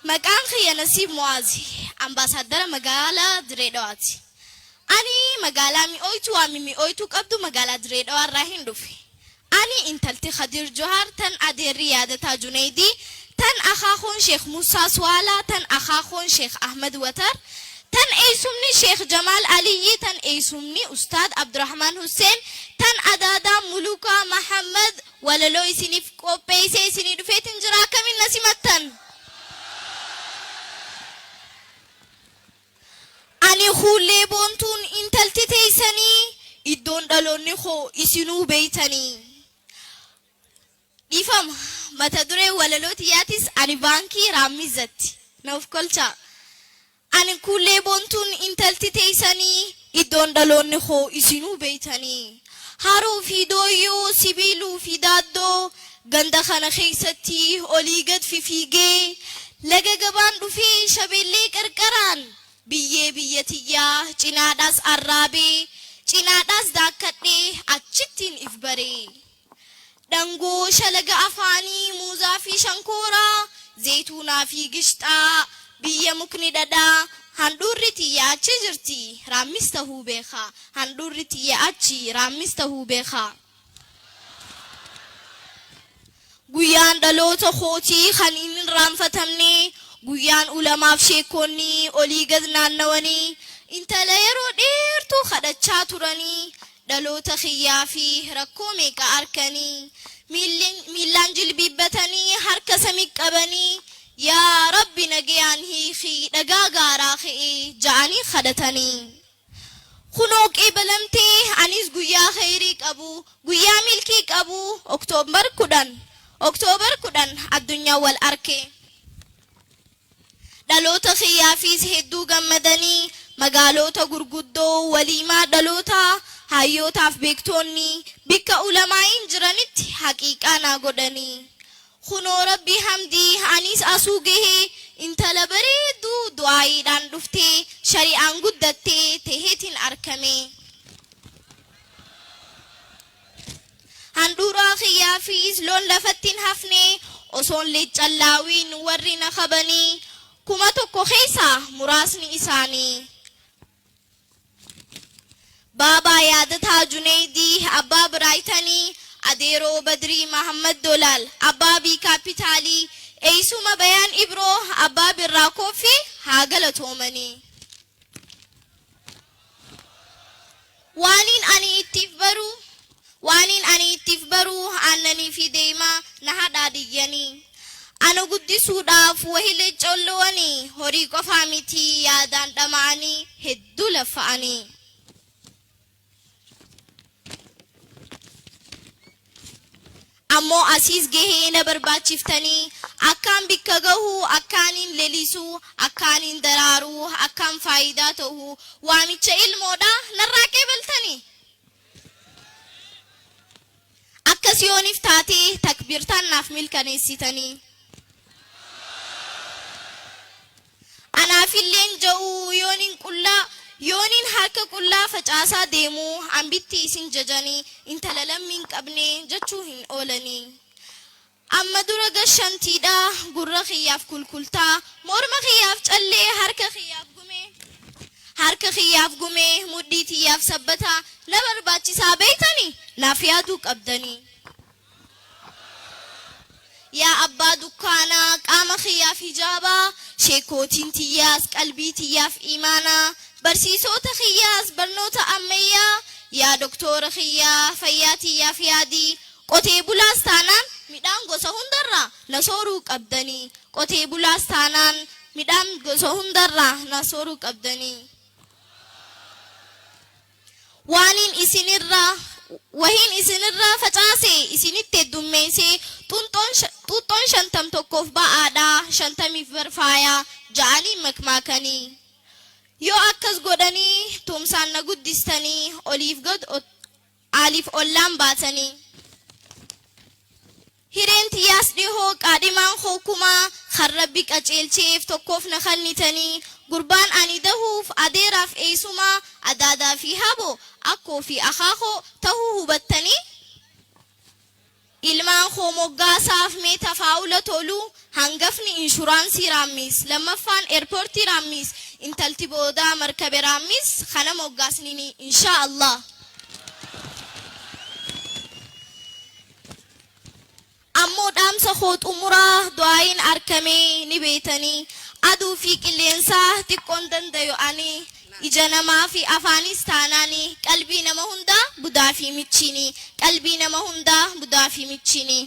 Maqaan kiyya Nasiib Mu'aazi, Ambaasaaddara Magaalaa Dirree Dhawaati. Ani magaalaa mi'ooytuu waan mimmi'ooytuu qabdu magaalaa Dirree Dhawaa irraahin dhufe. Ani intalti Khadiir Johaar tan adeerri Yaadataa Juneeydii, tan akhaakhoon Sheekh Muussaa Suwaalaa, tan akhaakhoon Sheekh Ahmad Watar, tan eeysumni Sheekh Jamaal Aliyyii, tan eeysumni Ustaad Abdurahmaan Husseen, tan adaadaan Mulukaa Mahammad walaloo isiniif qopheeysee isinii dhufeetin jira akkamiin na simattan? Ani Khuullee Boontuun intalti teeysanii iddoon dhaloonni koo isinuu beeytanii. Dhiifama, mata dureen walaloo tiyyaatis ani baankii Raammizzatti. Na ofkolchaa. Ani Kuullee Boontuun intalti teeysanii iddoon dhaloonni koo isinuu beeytanii. Haroo fi Dooyyoo, Sibiiluu fi Daaddoo ganda kana keeysatti olii gad fifiigee laga gabaan dhufee Shabeellee qarqaraan biyyee biyya tiyyaa cinaadhaas arraabee cinaadhaas daakkadhee achittiin if bare. Dhangoo shalaga afaanii, muuzaa fi shankooraa, zeytuunaa fi gishxaa, biyya mukni dhadhaa, handhuurri tiyya achi jirti, raammis tahuu beekha, handhuurri tiyya achi, raammis tahuu beekha. Guyyaan dhaloota kootii kan hin irraanfatamne, guyyaan ulamaaf sheekkoonni olii gad naannawanii intala yeroo dheertuu kadhachaa turanii, dhaloota kiyyaa fi rakkoo meeqa arkanii, miillaan jilbiibbatanii harka sami qabanii, Yaa Rabbi nagayaan hiiki dhagaa gaaraa ka'e ja'anii kadhatanii. Kunoo qeebalamtee anis guyyaa kheyrii qabu, guyyaa milkii qabu October 10, October 10 addunyaan wal arke. Dhaloota kiyyaafiis hedduu gammadanii magaaloota gurguddoo waliimaa dhalootaa haayyootaaf beektoonni bikka ulamaa'iin jiranitti haqiiqaa naa godhanii. Kunoo Rabbi hamdii aniis asuu gahee intala bareedduu du'aa'iidhaan dhuftee shari'aan guddattee teheetiin arkame. Handhuuraa kiyyaafiis loon lafatti hin hafne osoon leeccan laawiin warri na kabanii 1000 keessaa muraasni isaanii. Baabaa Yaadataa Juneeydii Abbaa Biraaytanii Adeeroo Badrii Mahammad Dolaal Abbaa Bii Kaappitaalii Eeysuma Bayaan Ibroo Abbaa Birraa Kooffii haa galatoomanii. Waaniin ani ittiif baru Waaniin ani ittiif baru aannanii fi deyma na hadhaadiyyanii. Ana guddisuudhaaf wahile collowanii horii qofaa mitii yaadaan dhama'anii hedduu laffa'anii. Ammoo asiis gahee na barbaachiftanii akkaan bikka gahu akkaaniin lelisu akkaaniin daraaru akkaan faayidaa tahu waamicha ilmoodha narraa qeebaltanii? Akkas yoonif taate takbiirtaan naaf milkaneessitanii. Anaafilleen ja'u yoonin qullaa Yoonin harka qullaa facaasaa deemu Ambitti isin jajani intala lammii hin qabne jechuu hin oolani. Amma dura gashantiidha gurra kiyyaaf kulkultaa morma kiyyaaf callee harka kiyyaaf gumee harka kiyyaaf gumee mudhii tiyyaaf sabbata na barbaachisaa beeytani naaf yaaduu qabdani. Yaa abbaa dukkaanaa qaama kiyyaaf hijaabaa sheekkootiin tiyyaas qalbii tiyyaaf iimaanaa barsiisoota kiyyaas barnoota ammayyaa yaa doktoora kiyyaa fayyaa tiyyaaf yaadii qotee bulaas taanaan midhaan gosa hundarraa na sooruu qabdanii qotee bulaas taanaan midhaan gosa hundarraa na sooruu qabdanii. Waaniin isinirraa wahiin isinirraa facaase isinitti heddummeeysee xuuxxoon shantam tokkoof ba'aadha shantamiif bar faaya ja'anii makmaakanii. Yoo akkas godhanii tumsaan na guddistanii oliif gad aaliif ollaan baatanii. Hireen tiyyaas dhihoo qaadhimaan koo kumaa kan Rabbi qaceelcheef tokkoof na kannitanii gurbaan ani dahuuf adeeraaf eeysumaa adaadaa fi habo akkoo fi akaakoo tahuu hubattanii? Ilmaan koo moggaasaaf mee tafaa'ula tolu, hangafni inshuraansii Raammis, lammaffaan eerpoortii Raammis, intalti boodaa markabe Raammis, kana moggaasnini inshaa Allah. Ammoo dhaamsa koo xumuraa du'aa'iin arkamee ni beeytanii, aduu fi qilleensaa xiqqoon dandayu ani, ija namaa fi afaaniis taanaani, qalbii nama hundaa budaa fi michiini, qalbii nama hundaa budaa fi michiini.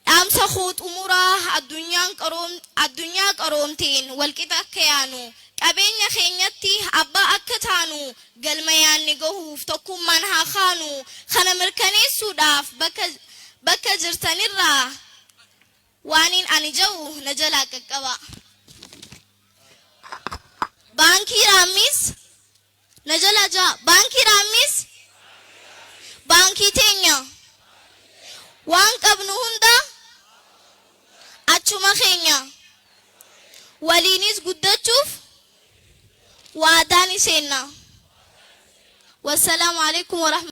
Dhaamsa koo xumuraa addunyaan qaroom addunyaa qaroomteen walqixa akka yaanu, qabeenya keenyatti abbaa akka taanu, galma yaanne gahuuf tokkummaan haa kaanu, kana mirkaneessuudhaaf bakka bakka jirtanirraa waaniin ani ja'u na jalaa qaqqabaa. Baankii Raammis Na jalaa ja'a. Baankii Raammis baankii teenya. Waan qabnu hunda achuma keenya. Waliinis guddachuuf waadaa ni seenna. Wassalaamu alaikum warahmatullahi.